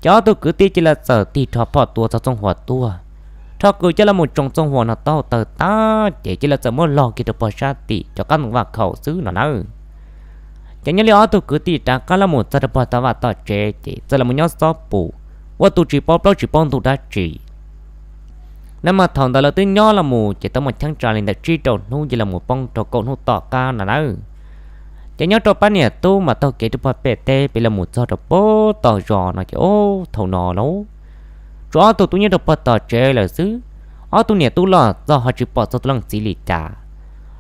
Ces ob tug kwv tij cia li txawm tig rho phom tua txog Txooj Huas tuag, rho qws coj los mus tsoo Txooj Huas no taub hau tawg tag ces cia li txawm muab log kiag rau pog sab tim cov qab ntoo vaj khaum xwb no nawb. Ces nyob li ob tug kwv tij rov qab los mus txog rau pog tom vaj tom tsev ces txawm los mus nyob xob pum, ua tus tsis paub plaub tsis paub ntug dab tsi. Nag mas thaum ntawd lawv twb nyob los mus ces tau muaj cheeb tsam li ntawm tsib rau hnub cia li los mus poob rau kaum hnub tom qab no nawb. Ces nyob rau pab niam tub mas taug kev rau pog pem teb pem los mus txog rau pem tom zos no ces ub thaum no lauj, tsuas ob tug tub nyob rau pog tom tsev lawm xwb. Ob tug niam tub los txog ho tsis pom txog tus leej txiv li cas.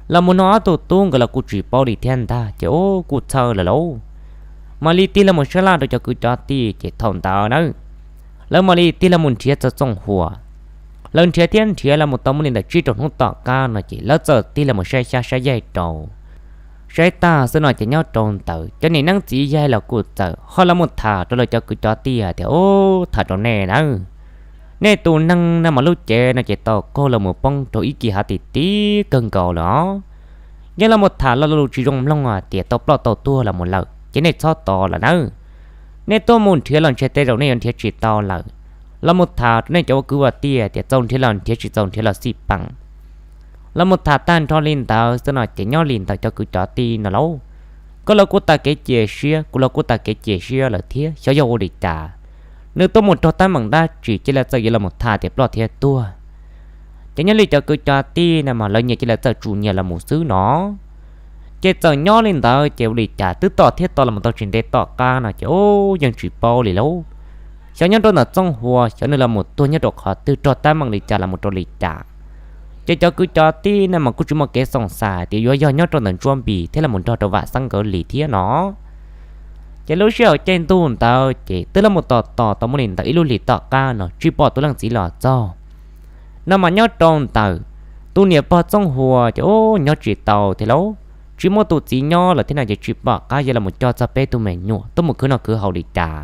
Los mus no ob tug tub nkawd los kuj tsis paub li thiab ntag ces ub kuj txhawj lawm lauj. Mam li tig los mus sab laj rau cov kwv cov tij ces thaum ntawd nawb, lawv mam li tig los mus nrhiav txog Txooj Huas. Lawv nrhiav thiab nrhiav los mus tau muaj li ntawm tsib rau hnub tom qab no ces lawv txawm tig los mus saib xyab saib yaig rau, saib tag xwb no ces nyob rau ntawd cov niam neeb txiv yaig los kuj txawm ho los mus tham rau lawv cov kwv cov tij hais tias ub tham rau nej nawb, nej tus neeg no mas lub cev no ces tau qaug los mus poob rau ib kis hav tim tib kawg nkaus lawm os. Yeej los mus tham lo lus tsis zoo mloog hais tias tau ploj tau tuag los mus lawm ces nej txhob tos lawm nawb. Nej tuaj mus nrhiav los ntshe tej zaum nej yuav nrhiav tsis tau lawm. Los mus tham rau nej cov ua kwv ua tij tias txaus nrhiav los nrhiav tsis txaus nrhiav los xij peem. Los mus tham tag nrho li ntawd xwb no ces nyob li ntawd cov kwv cov tij no lauj, koj los kuj tas kev cia siab kuv los kuj tas kev cia siab lawm thiab xyov yog ua li cas, nws tuaj mus raug teeb meem dab tsi cia li txawm yuav los mus tham tias ploj thiab tuag. Ces nyob li cov kwv cov tij no mas lawv nyias cia li txawm tsum nyias los mus xwb no. Ces txawm nyob li ntawd ces ua li cas twb tos thiab tos los mus tau tsis ntev tom qab no ces ub yeej tsis paub li lauj, xyov nyob rau ntawm Txooj Huas xyov nws los mus tuag nyob rau qhov twg raug teeb meem li cas los mus rau li cas. Ces cov kwv cov tij no mas kuj tsis muaj kev xav hais tias yuav yog nyob rau ntawm Ntsuab Npis thiab los mus nrog rau Vam Xeeb nkawd li thiab no. Ces lub sij hawm caij ntuj ntawd ces twb los mus tos tos tau muaj li ntawm ib lub hlis tom qab no tsis pom tus leej txiv los txog. No mas nyob rau ntawm tus niam pog Txooj Huas ces ub nyob tsis tau thiab lauj, tsis muaj tus txiv nyob lawm thiab no ces tsis pom qab yuav los mus coj txog peb tug me nyuam tuaj mus khwv noj khwv haus li cas.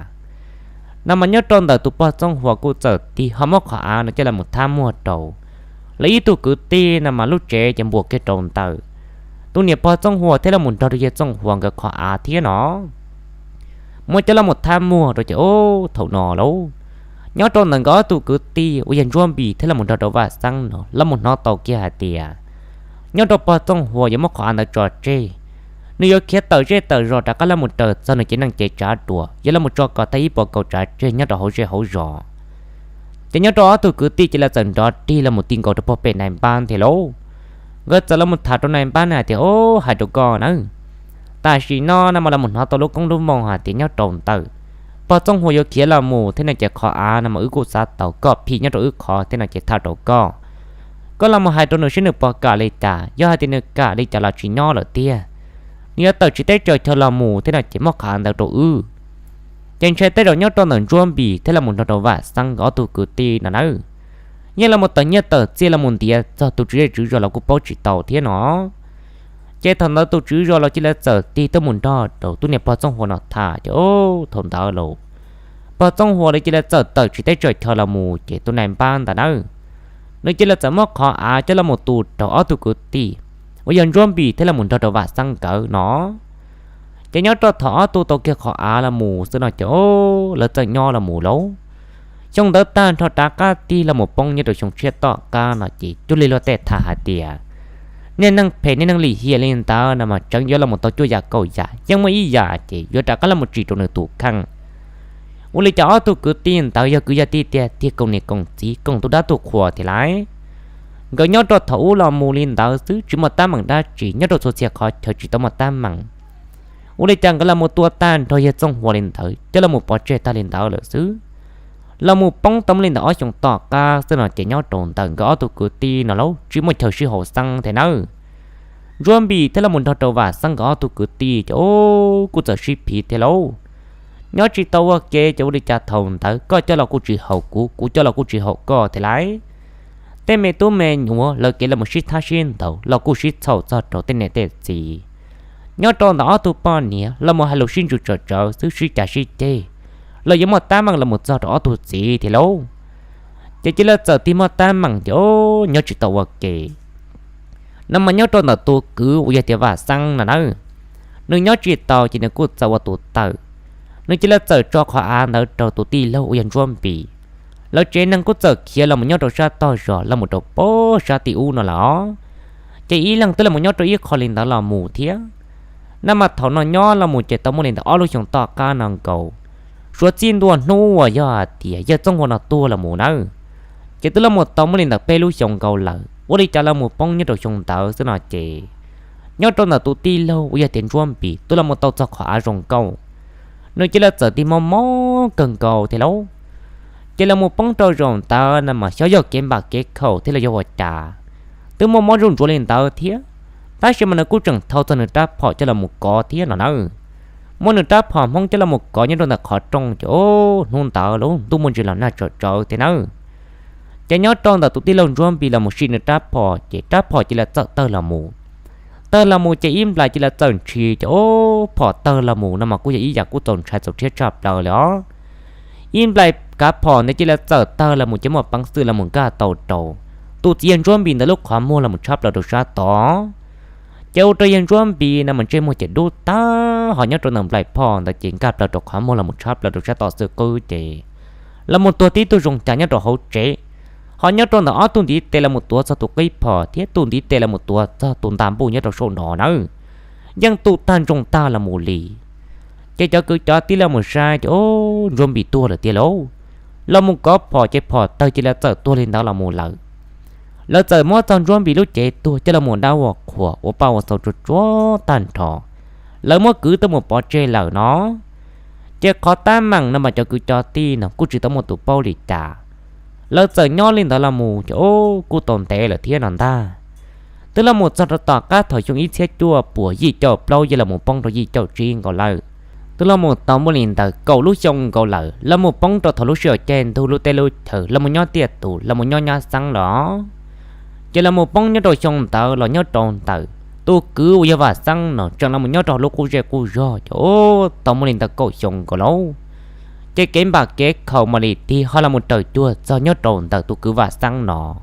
No mas nyob rau ntawm tus pog Txooj Huas kuj txawm tig ho muab qhov av no coj los mus thab muag rau lawv ib tug kwv tij no mas lub tsev ces npuas kiag rau ntawm tus niam pog Txooj Huas thiab los mus nrog rau yawg Txooj Huas nkawd qhov av thiab no. Muab coj los mus thab muag rau ces ub thaum no lauj, nyob rau ntawm nkawd ob tug kwv tij uas yog Ntsuab Npis thiab los mus nrog rau Vam Xeeb no los mus hnov tau kiag hais tias nyob rau pog Txooj Huas yuav muab qhov av ntawd tso tseg, nws yuav khiav tawm zej tawm zos rov qab los mus raws txog nws cev neej cev tsav dua, yuav los mus tso kom tag ib puas kaum tsav tseg nyob rau hauv zej hauv zos. Ces nyob rau ob tug kwv tij cia li txawm nrov rig los mus ti nkaus rau pog pem nais npab thiab lauj. Nkawd txawm los mus tham rau nais npab na hais tias, Ob, hais rau koj nawb, tam sim no no mas los mus hnov tau lub koob lub moo hais tias nyob rau ntawm pog Txooj Huas yuav khiav los mus thiab no ces qhov av no mas wb kuj xav tau koj phim nyob rau wb qhov thiab no ces tham rau koj, koj los mus hais rau nws seb nws puas kam li cas, yog hais tias nws kam li cas los tsis nyob lawm tiag, nws yuav tawm tsiv teb tsaws chaw los mus thiab no ces muab qhov av ntawd rau wb. Ces ntshe tej zaum nyob rau ntawm Ntsuab Npis thiab los mus nrog rau Vam Xeeb nkawd ob tug kwv tij no nawb, yeej los mus tawm nyiaj tawm txiaj los mus ntiav txog tus tswv zej tswv zos los kuj paub tsis tau thiab no. Ces thaum ntawd tus tswv zos los cia li txawm tig tuaj mus nrog rau tus niam pog Txooj Huas no tham ces, Ob, thaum ntawd los pog Txooj Huas los cia li txawm tawm tsiv teb tsaws chaw los mus ces tus nais npab ntawd nawb, nws cia li txawm muab qhov av coj los mus tu rau ob tug kwv tij uas yog Ntsuab Npis thiab los mus nrog rau Vam Xeeb nkawd no. Ces nyob rau thaum ob tug tau kiag qhov av los mus xwb no ces, Ob, lawv txawm nyob los mus lauj. Xyoo ntawd tag nrho rov qab tig los mus poob nyob rau xyoo tshiab tom qab no ces cuag li luag tej tham hais tias, Niag neeg phem niag neeg lim hiam li ntawd no mas tseem yuav los mus tau cuaj yam kaum yam, yeej muaj ib yam ces yuav rov qab los mus tsim rau nws tus kheej. Ua li cas ob tug kwv tij ntawd yog kwv yog tij tiag tiag, koom niam koom txiv koom tus dab tus qhua tiag lauj. Nkawd nyob rau thaum ub los mus li ntawd xwb, tsis muaj teeb meem dab tsi, nyob rau txhua txhia qhov chaw tsis tau muaj teeb meem. Ua li cas nkawd los mus tua tag nrho yawg Txooj Huas li ntawd, coj los mus pov tseg tag li ntawd lawm xwb. Los mus poob tau muaj li ntawm ob xyoos tom qab xwb no ces nyob rau ntawm nkawd ob tug kwv tij no lauj, tsis muaj chaw sib haum xeeb thiab nawb. Ntsuab Npis thiab los mus nrog rau Vam Xeeb nkawd ob tug kwv tij ces, Ob, kuj txawm sib phiv thiab lauj. Nyob tsis tau ua ke ces ua li cas thaum ntawd koj coj los kuj tsis haum kuv, kuv coj los kuj tsis haum koj thiab lauj. Tej me tub me nyuam lawv kev los mus sib thab sib ntaus los kuj sib txhaum txog rau tej niam tej txiv. Nyob rau ntawm ob tug poj niam los mus hais lus sib ntsws tsawv tsawv xwb, sib cav sib ceg, los yuav muaj tab meeg los mus txog rau ob tug txiv thiab lauj. Ces cia li txawm tig muaj tab meeg ces nyob tsis tau ua ke. No mas nyob rau ntawm tus kwv uas yog tias Vam Xeeb no na, nws nyob tsis tau ces nws kuj txawm ua tus tawm. Nws cia li txawm tso qhov av ntawd rau tus tij laug uas yog Ntsuab Npis. Lawv tsev neeg kuj txawm khiav los mus nyob rau sab tog zos los mus rau pem sab tim ub no lawm. Ces ib leeg twb los mus nyob rau ib qho li ntawd los mus thiab. No mas thaum no nyob los mus ces tau muaj li ntawm ob lub xyoo tom qab no nkaus, suav txij ntua hnub uas yog hais tias yawg Txooj Hua no tuag los mus nawb, ces twb los mus tau muaj li ntawm peb lub xyoo nkaus lawm. Ua li cas los mus poob nyob rau xyoo ntawd xwb no ces nyob rau ntawm tus tij laug uas yog tias Ntsuab Npis twb los mus tau txog qhov av zoo nkauj, nws cia li txawm tig mob mob kawg nkaus thiab lauj. Ces los mus poob rau zaum ntawd no mas xyov yog kev npam kev khaum thiab los yog ua cas, twb muaj mob zuj ntsuav li ntawd thiab. Tab sis mas nws kuj tseem thau txog nws rab phom coj los mus kov thiab no nawb. Muab nws rab phom Hmoob coj los mus kov nyob rau ntawm qhov rooj ces hnub ntawd lub ntuj muaj ntsis los nag tsawv tsawv thiab nawb. Ces nyob rau ntawm tus tij laug Ntsuab Npis los mus sim nws rab phom ces rab phom cia li txawm tawg los mus. Tawg los mus ces ib nplais cia li txawm ntshis ces phom tawg los mus no mas kuj yog ib yam kuj txaus ntshai txaus rhiab tshaj plaws li os. Ib nplais kav phom ntawd cia li txawm tawg los mus ces muaj peev xwm los mus nkag tau rau tus txiv yawg Ntsuab Npis ntawd lub qhov muag los mus tshab plaws rau sab tod. Ces ua rau yawg Ntsuab Npis no mas ntsej muag ces dub tag, ho nyob rau ntawm nplais phom ntawd ces nkag plaws rau qhov muag los mus tshab plaws rau sab tom xwb qwb ces los mus tuag tib tug zoo cas nyob rau hauv tsev. Ho nyob rau ntawm ob tug ntiv tes los mus tuav txog tus qib phom thiab tus ntiv tes los mus tuav txog tus nta npuj nyob rau saum no nawb, yeej tu tag ntsoog tag los mus li. Ces cov kwv cov tij los mus saib ces Ntsuab Npis tuag lawm tiag lauj. Los mus kov phom ces phom tawg cia li txawm tuag li ntawd los mus lawm. Lawv txawm muab txog Ntsuab Npis lub cev tuag coj los mus dab ua qhuas ua paj ua xaus tsuag tsuag tag nrho, lawv muab kwv tuaj mus pov tseg lawm no. Ces qhov tab meeg no mas cov kwv cov tij no kuj tsis tau muaj tus paub li cas. Lawv txawm nyob li ntawd los mus ces kuj tau ntev lawm thiab no ntag. Twb los mus txog rau tom qab thaum xyoo ib txhiab cuaj puas yim caum plaub yog los mus poob rau yim caum tsib nkaus lawm. Twb los mus tau muaj li ntawm kaum lub xyoo nkaus lawm, los mus poob rau thaum lub sij hawm caij ntuj lub teb lub chaw los mus nyob tiaj tus los mus nyob nyab xeeb los. Ces los mus poob nyob rau xyoo ntawd los nyob rau ntawm tus kwv uas yog Vam Xeeb no tseem los mus nyob rau lub qub zej qub zog ces tau muaj li ntawm kaum xyoo nkaus lauj. Ces kev npam kev khaum mam li tig ho los mus raws cuag txog nyob rau ntawm tus kwv Vam Xeeb no.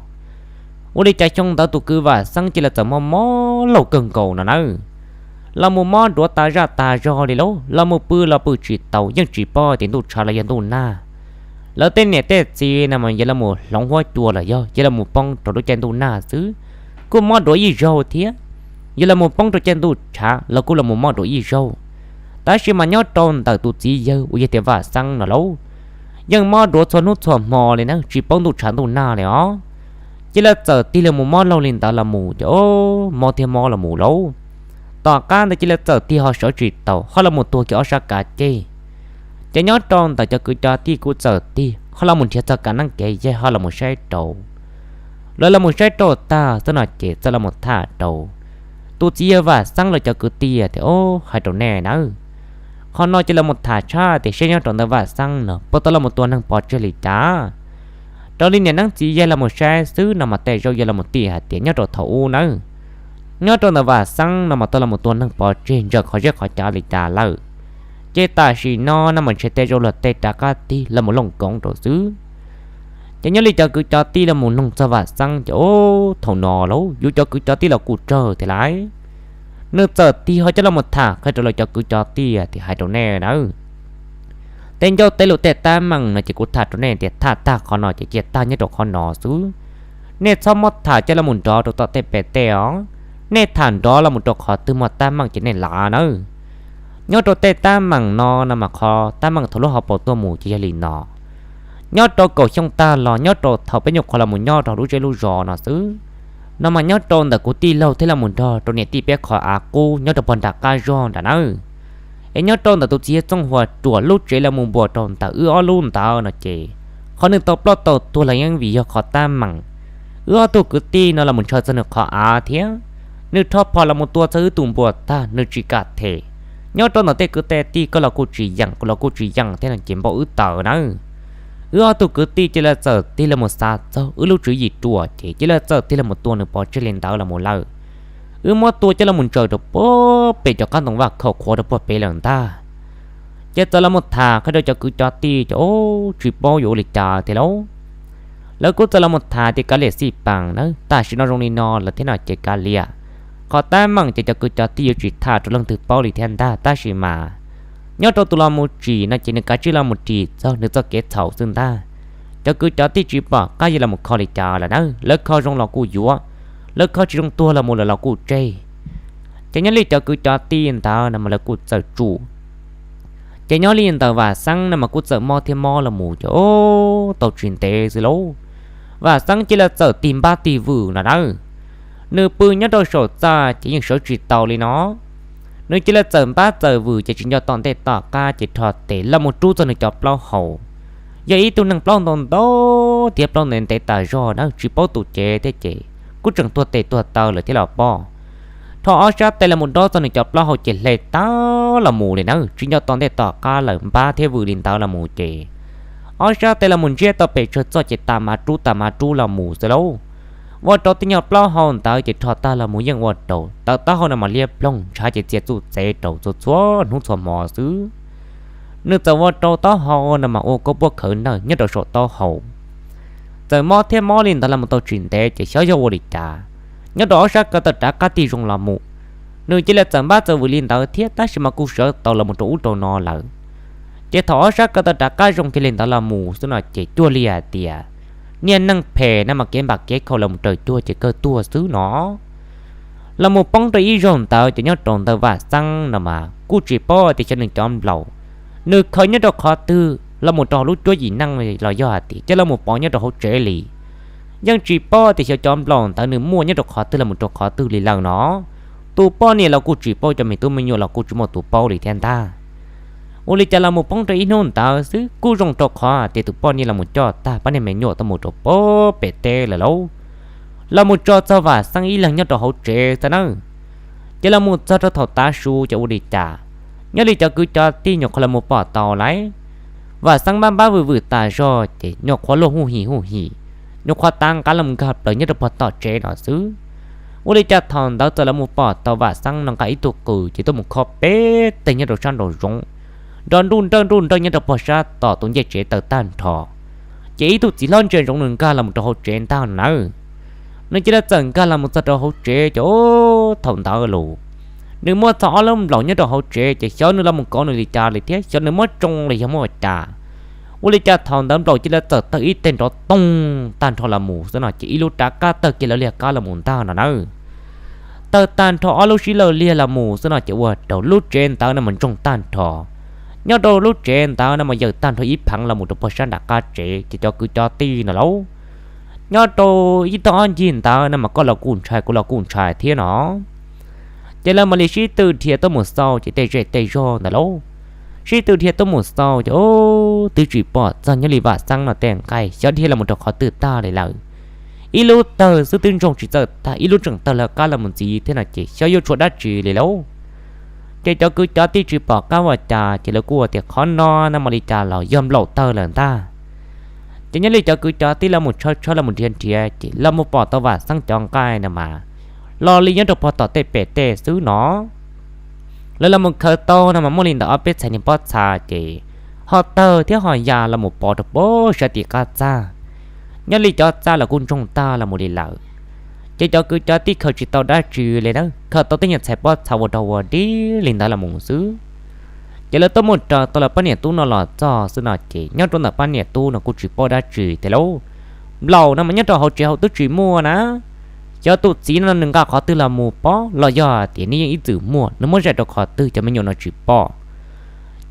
Ua li cas xyoo ntawd tus kwv Vam Xeeb cia li txawm mob mob laug kawg nkaus no nawb. Los mus mob duav tas zaj tas zog li lauj, los mus pw los pw tsis tau, yeej tsis paub tias ntuj tshav los yog ntuj nag. Lawv tej niam tej txiv no mas yog los mus hloov huab cua los yog yog los mus poob rau lub caij ntuj nag xwb, kuj mob duav ib zaug thiab. Yog los mus poob rau caij ntuj tshav los kuj los mus mob duav ib zaug. Tab sis mas nyob rau ntawm tus txiv yawg uas yog tias Vam Xeeb no lauj, yeej mob duav txhua hnub txhua hmo li na, tsis paub ntuj tshav ntuj nag li os. Cia li txawm tig los mus mob laug li ntawd los mus ces mob thiab mob los mus lauj. Tom qab ntawd cia li txawm tig ho sawv tsis tau ho los mus tuag kiag ob sab kav ceg. Ces nyob rau ntawm cov kwv cov tij kuj txawm tig ho los mus nrhiav txog kav neeb kev yaig ho los mus saib rau. Lawv los mus saib rau tag xwb no ces txawm los mus tham rau tus txiv yawg Vam Xeeb lawv cov kwv tij tias, Au, hais rau nej nawb, qhov no ces los mus tham tshaj tias seb nyob rau ntawm Vam Xeeb no puas tau los mus tua neeg pov tseg li cas? Raws li niam neeb txiv yaig los mus saib xwb no mas tej zaum yog los mus tim hais tias nyob rau thaum ub nawb, nyob rau ntawm Vam Xeeb no mas tau los mus tua neeg pov tseg ntawm qhov zeb qhov cav li cas lawm. Ces tam sim no no mas ntshe tej zaum luag tej rov qab tig los mus looj koov rau xwb. Ces nyob li cov kwv cov tij los mus noog txog Vam Xeeb ces, Au, thaum no lauj, yus cov kwv cov tij los kuj tsawg thiab lauj. Nws txawm tig ho coj los mus tham qhia rau lawv cov kwv cov tij tias, Hais rau nej nawb, tej ncauj tej lus tej tab meeg no ces kuv tham rau nej tias tham tag qhov no ces cia tag nyob rau qhov no xwb. Nej txhob muab tham coj los mus nrov rau tom tej pem tej os. Nej tham nrov los mus rau qhov twg muaj tab meeg ces nej lav nawb. Nyob rau tej tab meeg no no mas qhov tab meeg thaum lub hauv paus tuaj mus ces yog li no. Nyob rau kaum xyoo tag los nyob rau thaum peb nyuam qhuav los mus nyob rau lub zej lub zos no xwb, no mas nyob rau ntawm kuv tij laug thiab los mus nrog rau niam tij peb qhov av qub nyob rau pog nram qab zog nram nawb. Es nyob rau ntawm tus txiv yawg Txooj Hua ruam lub tsev los mus npuas rau ntawm wb ob lub ntawd no ces, qhov nws tau ploj tau tuag los yeej vim yog qhov tab meeg. Wb ob tug kwv tij no los mus ntshaw txog nws qhov av thiab, nws rho phom los mus tua txog wb tus npua tag nws tsis kam them. Nyob rau ntawm tej kwv tej tij koj los kuj tsis yeem kuv los kuj tsis yeem thiab no ces npaum wb tawv nawb. Wb ob tug kwv tij cia li txawm tig los mus xav txog wb lub tswv yim ruam ces cia li txawm tig los mus tua nws pov tseg li ntawd los mus lawm. Wb muab tua coj los mus ntsaws rau puag pem cov qab ntoo vaj khaum qhuav rau puag pem lawm ntag. Ces txawm los mus tham qhia rau cov kwv cov tij ces ub tsis paub yuav ua li cas tiag lauj. Lawv kuj txawm los mus tham tias kav liam xij peem nawb, tam sim no zoo li no lawm thiab no ces kav liam. Qhov teeb meem ces cov kwv cov tij yuav tsis tham rau leej twg paub li thiab ntag, tab sis mas nyob rau tus los mus tsim no ces nws kav tsij los mus ris txog nws txoj kev txhaum xwb ntag. Cov kwv cov tij tsis pom qab yuav los mus kho li cas lawm na, lawv kho zoo los kuj yuav, lawv kho tsis zoo tuag los mus lawm los kuj tseg. Ces nyob li cov kwv cov tij ntawd no mas lawv kuj txawm tsum. Ces nyob li ntawd Vam Xeeb no mas kuj txawm mob thiab mob los mus ces ub tau tsis ntev xwb lauj, Vam Xeeb cia li txawm tig npab tig vwm no nawb. Nws pw nyob rau saum txaj ces yeej sawv tsis tau li no. Nws cia li txawm npab txawm vwm ces tsis nco tom ntej tom qab ces rho tes los mus rub txog nws cov plaub hau. Yog ib tug neeg plaub ntau ntau thiab plaub ntev ntev tas zog na, tsis paub tus cev thiab ces kuj tseem tuag tes tuag taw lawm thiab los pob. Rho ob sab tes los mus dob txog nws cov plaub hau ces hle tag los mus li na, tsis nco tom ntej tom qab lawm, npab thiab vwm li ntawd los mus ces ob sab tes los mus ntsiab tau pes tsawg txoj ces tas mas rub tas mas rub los mus xwb lauj. Ua rau tej nyuag plaub hau ntawd ces rho tag los mus yeej ua rau tawv taub hau no mas liab ploog, ntshav ces txias txuj txev rau txhua txhua hnub txhua hmo xwb. Nws txawm ua rau taub hau no mas ua kua puab khawv nawj nyob rau saum taub hau. Txawm mob thiab mob li ntawd los mus tau tsis ntev ces xyov yog ua li cas, nyob rau ob sab ko taw rov qab tig zoo los mus. Nws cia li txawm npab txawm vwm li ntawd thiab tab sis mas kuj sawv tau los mus rau ub rau no lawm. Ces thaum ob sab ko taw rov qab zoo kiag li ntawd los mus xwb no ces cuag li hais tias niag neeg phem no mas kev npam kev khaum los mus raws cuag ces kawg tuag xwb no. Los mus poob rau ib zaug ntawd ces nyob rau ntawm Vam Xeeb no mas kuj tsis paub tias xyov nws cov nplaum nws khaws nyob rau qhov twg los mus rau hauv lub cuab yim neej los yog hais tias coj los mus pov nyob rau hauv tsev li. Yeej tsis paub tias xyov cov nplaum ntawd nws muaj nyob rau qhov twg los mus rau qhov twg li lawm no. Tus poj niam los kuj tsis paub, cov me tub me nyuam los kuj tsis muaj tus paub li thiab ntag. Ua li cas los mus poob rau ib hnub ntawd xwb kuj zoo rau qhov tias tus poj niam los mus coj tag pab niag me nyuam tuaj mus rau pem teb lawm lauj. Los mus tso txog Vam Xeeb ib leeg nyob rau hauv tsev xwb nawb. Ces los mus txog rau thaum tav su ces ua li cas, nyob li cov kwv cov tij nyuam qhuav los mus pom tau lawm. Vam Xeeb npab npab vwm vwm tas zog ces nyuam qhuav luag huj him huj him, nyuam qhuav tav nqav los mus nkag plaws nyob rau puag tom tsev no xwb. Ua li cas thaum ntawd txawm los mus pom tau Vam Xeeb no nqa ib tug qws ces tuaj mus khob peb teg nyob rau sab nraum zoov, nrov nruj nrawj nruj nrawj nyob rau puag sab tom tus ncej tsev tawm tag nrho. Ces ib tug txiv hlob ntsia ntsoov nws nkag los mus rau hauv tsev ntag no nawb. Nws cia li txawm nkag los mus txog rau hauv tsev ces ub thaum ntawd los nws muab txog ob lub nplaum nyob rau hauv tsev ces xyov nws los mus kov nws li cas li thiab xyov nws muab tsoo los yog muab ua cas. Ua li cas thaum ntawd nplaum cia li txawm tawg ib teg nrov toog tag nrho los mus xwb no ces ib lub rov qab tawg kiag lawv liag qab los mus ntag no nawb. Tawg tag nrho ob lub sib lawj liag los mus xwb no ces ua rau lub tsev ntawd no mas ntsoog tag nrho. Nyob rau lub tsev ntawd no mas yawm tag nrho ib pheev los mus rau puag sab nram qab tsev ces cov kwv cov tij no lauj, nyob rau ib tog ob ncig ntawd no mas koj los kuj ntshai kuv los kuj ntshai thiab no. Ces lawv mam li sib tw dhia tuaj mus xauj ces tej zej tej zog ntawd lauj, sib tw dhia tuaj mus xauj ces ub twb tsis pom txog nyob li Vam Xeeb no tej nqaij xyov dhia los mus rau qhov twg tag li lawm. Ib lub tawg xwb twb ntsoog tsis txawj tag, ib lub tseem tawg lawv qab los mus ntxiv thiab no ces xyov yuav tshuav dab tsi li lauj. Ces cov kwv cov tij tsis pom qab ua cas ces lawv kuj ua tias qhov no no mam li cas los yog nplaum tawg lawm ntag. Ces nyob li cov kwv cov tij los mus tshawb tshawb los mus nrhiav nrhiav ces los mus pom tau Vam Xeeb cov nqaij no mas los li nyob rau puag tom tej pem tej xwb no. Lawv los mus khaws tau no mas muaj li ntawm ob peb txhais niag pob txha ces ho tawg thiab ho ya los mus pov rau puag sab tim qab txaj. Nyob li cov txaj los kuj ntsoog tag los mus li lawm. Ces cov kwv cov tij khaws tsis tau dab tsi li na, khaws tau tej nyuag txhais pob txha ua rau ua dib li ntawd los mus xwb. Ces lawv tuaj mus raws tau lawv pab niam tub no los txog xwb no ces nyob rau ntawm pab niam tub no kuj tsis paub dab tsi thiab lauj. Nplaum no mas nyob rau hauv tsev hauv twb tsis muaj na. Xyov tus txiv no nws nqa qhov twg los mus pov los yog tias nws yeej ib txwm muaj, nws muab zais rau qhov twg cov me nyuam no tsis pom.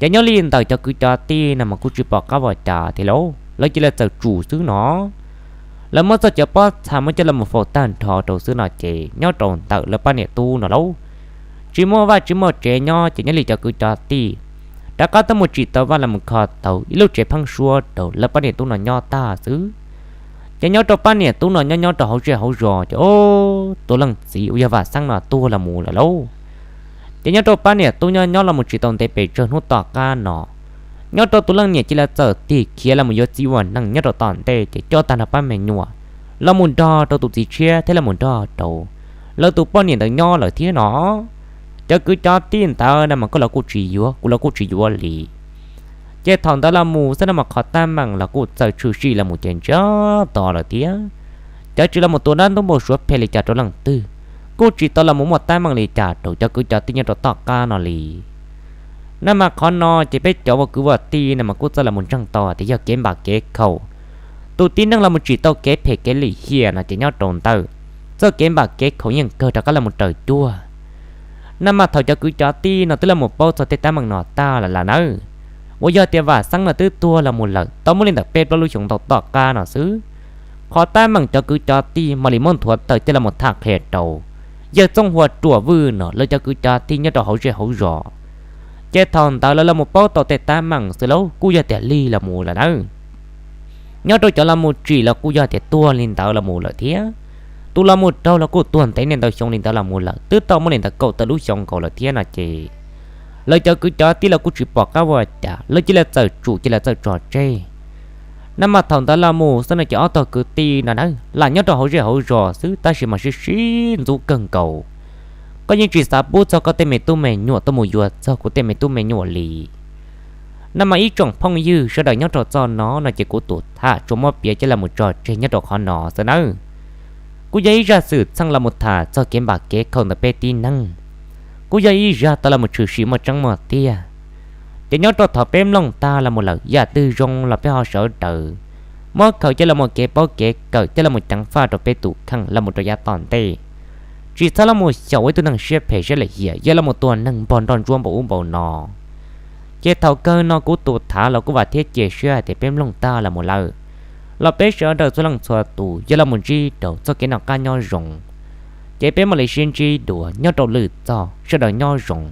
Ces nyob li ntawm cov kwv cov tij no mas kuj tsis pom qab ua cas thiab lauj, lawv cia li txawm tsum xwb no. Lawv muab txog cov pob txha muab coj los mus faus tag nrho rau xwb no ces nyob rau ntawm lawv pab niam tub no lauj, tsis muaj vaj tsis muaj tsev nyob ces nyob li cov kwv cov tij rov qab tuaj mus tsim tau vaj los mus kho tau ib lub tsev pheeb suab rau lawv pab niam tub no nyob tag xwb. Ces nyob rau pab niam tub no nyob nyob rau hauv zej hauv zos ces ub tus leej txiv uas yog Vam Xeeb no tuag los mus lawm lauj. Ces nyob rau pab niam tub nyob nyob los mus tsis tau ntev pes tsawg hnub tom qab no, nyob rau tus leej niam cia li txawm tig khiav los mus yuav txiv ua neej nyob rau tom ntej ces coj tag nrho pab me nyuam los mus nrog rau tus txiv tshiab thiab los mus nrog rau lawv tus poj niam ntawd nyob lawm thiab no. Cov kwv cov tij ntawd no mas koj los kuj tsis yuav, kuv los kuj tsis yuav li. Ces thaum ntawd los mus xwb no mas qhov teeb meem los kuj txawm tshwm sim los mus ces ntsiag to lawm thiab. Cov tsis los mus tua dab ntub npau suav phem li cas rau leej twg, kuj tsis tau los mus muaj teeb meem li cas rau cov kwv cov tij nyob rau tom qab no li. No mas qhov no ces peb cov ua kwv ua tij no mas kuj txawj los mus ntseeg tau tias yog kev npam kev khaum. Tus tib neeg los mus tsim tau kev phem kev lim hiam no ces nyob rau ntawm txoj kev npam kev khaum yeej kawg rov qab los mus raws cuag. No mas thaum cov kwv cov tij no twb los mus paub txog tej teeb meem no tag lawm lawm nawb, uas yog tias Vam Xeeb no twb tuag los mus lawm tau muaj li ntawm peb plaub lub xyoos ntau tom qab no xwb. Qhov teeb meem cov kwv cov tij mam li muab nthuav tawm coj los mus tham qhia rau yawg Txooj Hua ruam vwj no lawv cov kwv cov tij nyob rau hauv zej hauv zos. Ces thaum ntawd lawv los mus paub tau tej teeb meem xwb lauj kuj yog tias lig los mus lawm nawb. Nyob rau cov los mus tsim los kuj yog tias tuag li ntawd los mus lawm thiab. Tus los mus raug los kuj tuag ntev niaj ntau xyoo li ntawd los mus lawm, twb tau muaj li ntawd kaum tawm lub xyoo nkaus lawm thiab no ces lawv cov kwv cov tij los kuj tsis pom qab ua cas, lawv cia li txawm tsum cia li txawm tso tseg. No mas thaum ntawd los mus xwb no ces ob tog kwv tij no na lam nyob rau hauv zej hauv zos xwb tab sis mas sib sib ntxub kawg nkaus. Koj yeej tsis xav pub txog koj tej me tub me nyuam tuaj mus yuav txog kuv tej me tub me nyuam li. No mas ib tsoom phooj ywg sawv daws nyob rau txoj no no ces kuv tus tham tsuas muab piav coj los mus tso tseg nyob rau qhov no xwb nawb. Kuj yog ib zaj xwm txheej los mus tham txog kev npam kev khaum ntawm peb tib neeg, kuj yog ib zaj tau los mus tshwm sim muaj tseeb muaj tiag. Ces nyob rau thaum peb mloog tag los mus lawm yam twg zoo los peb ho sawv daws muab khaws coj los mus kev paub kev kawm coj los mus ceev faj rau peb tus kheej los mus rau yav tom ntej. Tsis txhob los mus xyaum ua ib tug neeg siab phem siab lim hiam yog los mus tua neeg npog nroj ntsuab npaum ub npaum no. Ces thaum kawg no kuv tus tham los kuj vam thiab cia siab hais tias peb mloog tag los mus lawm los peb sawv daws txhua leej txhua tus yog los mus ntsib rau txoj kev noj qab nyob zoo. Ces peb mam li sib ntsib dua nyob rau lwm txoj, sawv daws nyob zoo.